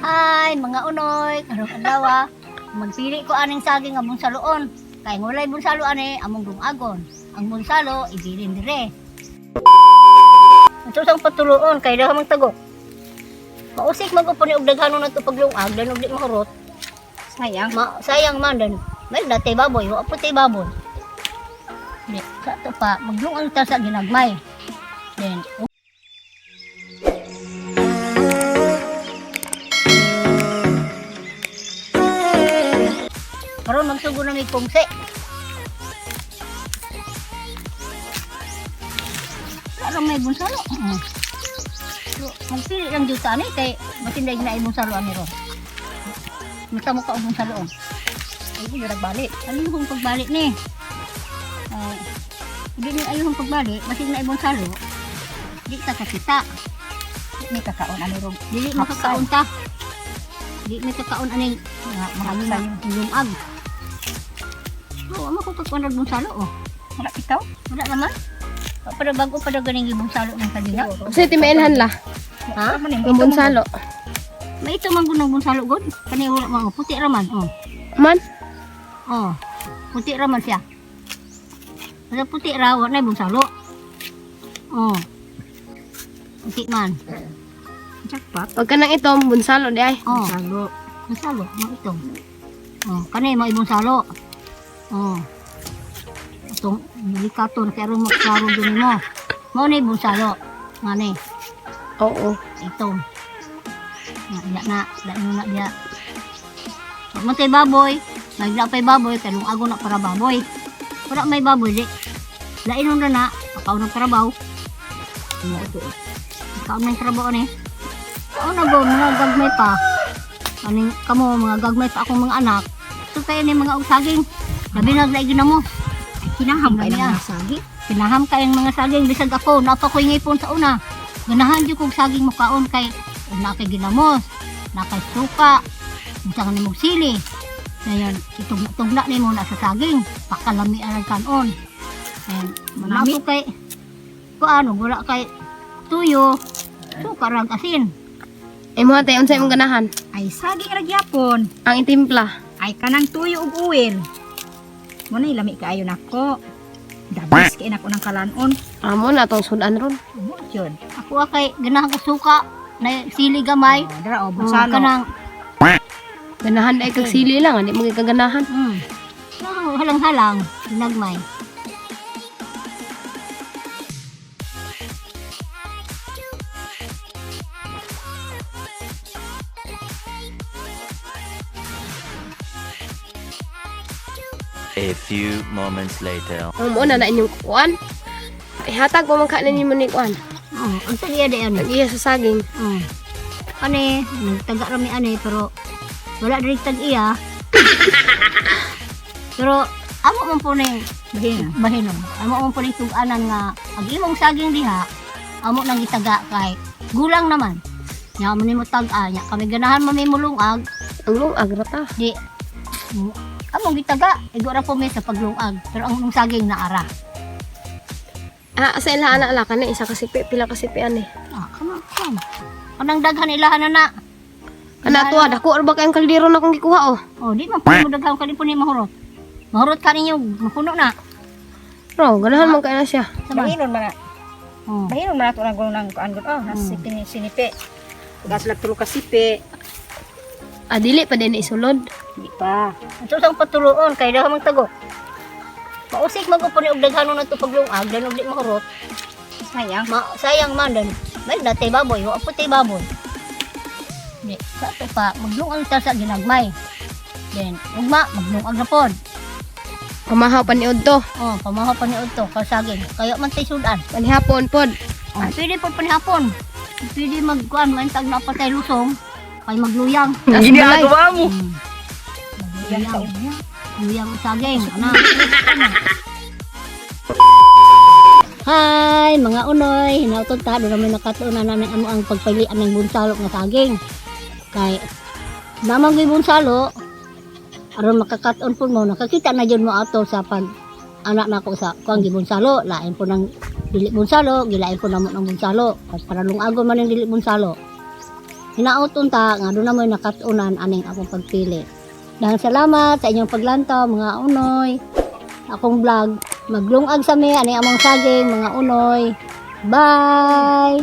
Hi, mga unoy, karong adlaw magpili ko aning saging nga bunsaloon. Kay ngulay bunsalo ani among dungagon. Ang bunsalo ibilin dire. Ito sang patuloon kay dahang tagok. Mausik man ko po ni og daghanon nato paglungag dan og di mahurot. Sayang. Ma, sayang man dan may natay baboy, wa po tay baboy. Di, sa to pa maglungag ta sa ginagmay. Then karon magsugo na may kungsi. Wala may bunsalo. So, magpili lang dyan sa ani kay matinday na ibong salo ani ron. Mata mo ka og bunsalo. Oh. Ay, yun nagbalik. Ano yung pagbalik ni? Ay, hindi ni ayong pagbalik, basin na ibong salo. Di ta kakita. May kakaon ano rong. Dili Hapsay. makakaon ta. Di may kakaon aning Mga mga hapsay. lumag. Oo, amo ko kakuan og bunsalo oh. Wala ikaw? Wala naman. Para bago pa daw ganing ibong salo ng kalina. Kasi timailhan la. Ha? Ang bunsalo. May ito man gunang bunsalo god. Kani wala man oh. Puti ra man oh. Man, Oh. Puti ra man siya. Basta puti ra wa na bunsalo. Oh. Puti man. Jackpot. pag ka nang itom, bunsalo di ay. Oh. Salo. Bunsalo mo ito. Oh, kani mo ibong salo. Oh. Itong delikato na kay aron maklaro dun mo. Mao ni bunsalo. Ngani. Oo. Ito. Na, na, na, na, na, diya. Pag matay baboy, nagla pa'y baboy, kay lungago na para baboy. Wala may baboy, di. Lainon na na, pakaon ng karabaw. Pakaon ng karabaw ni. Kaon na go, mga gagmay pa. Aning kamo, mga gagmay pa akong mga anak. So kaya ni mga og saging. Labi na laigin na mo. Ay, kinaham kay Kinaham ng mga sagi. Kinaham kayong mga saging bisag ako, napa ko'y ngipon sa una. Ganahan jud kog saging mukaon kay na kay ginamos, na kay suka, unsa ka nimog sili. Ngayon, itugna-tugna nimo na sa saging, pakalami ang kanon. Ayan, Manami. manako kay kuano, wala kay tuyo, suka rang asin. Eh mo ate, unsa imong ganahan? Ay, saging ra gyapon. Ang itimpla. Ay, kanang tuyo ug uwil. Mo na lami kaayo nako. Dabis kay nako ng kalanon. Amo na tong sudan ron. Mo jud. Ako ah, kay ganahan ko suka, na sili gamay, Oh, dara oh, oh, bunsalo. kanang Ganahan ay kag sili lang, hindi mo ganahan. Halang-halang, ginagmay. A few moments later. Ang mo na na inyong kuan. Ihatag mo man ka ninyo mo ni kuan. Oh, ang tagiya di ano. Ang iya sa saging. Oh. Ane, nagtaga rami ane pero wala diri tag-iya. Pero amo man po ning Bahin. bahinon. Amo man po ning tug-anan nga ang imong saging diha amo nang gitaga kay gulang naman. Nya mo nimo tag-a, nya kami ganahan man may mulungag Ang lungag ra ta. di among gitaga igo ra po mi sa paglungag pero ang imong saging naara. Ah, sa ila ana ala kana isa ka sipi, pila ka sipi ani. Ah, kana kan. Kanang daghan ilahan na na. Ana to, dako ra ba kayong kaldero na akong gikuha oh. Oh, di man po mo daghan kani po ni mahurot. Mahurot ka ninyo, mapuno na. Ro, ganahan man kay na siya. Sama. Bahinon man na. Oh. Bahinon man ato nang nang kuan gud. Oh, nasa sinipi. Gas lang tulo ka sipi. Ah, dili pa din isulod. Di pa. Ito sang patuloon kay dahang tagok. Mausik man ko po ni og daghanon na to paglungag dan og di mahurot. Sayang. Ma, sayang man dan may natay baboy, wa po tay baboy. Di, sa to pa maglungag ta sa ginagmay. Then ugma maglungag na pod. Pamahaw pa ni Odto. Oh, pamahaw pa ni udto kasaging. Kaya man tay sudan. Panihapon pod. Oh, pwede po panihapon. Pwede magkuan man tag na patay lusong kay magluyang. Ginagawa mo. Magluyang. Luyang saging. Ano? Hi, mga unoy. Hinauton ta doon namin nakatuon na namin amo ang pagpilian ng bunsalo nga saging. Kay namang gyud bunsalo aron makakaton po mo nakakita na jud mo ato sa pag anak nako sa kuang gibunsalo lain po ng dili bunsalo gilain po namo ng bunsalo kay para lungagon man ang dili bunsalo. Hinaot unta nga doon na mo'y nakatunan aning akong pagpili. Dahil salamat sa inyong paglantaw, mga unoy. Akong vlog, maglungag sa mi ani among saging, mga unoy. Bye!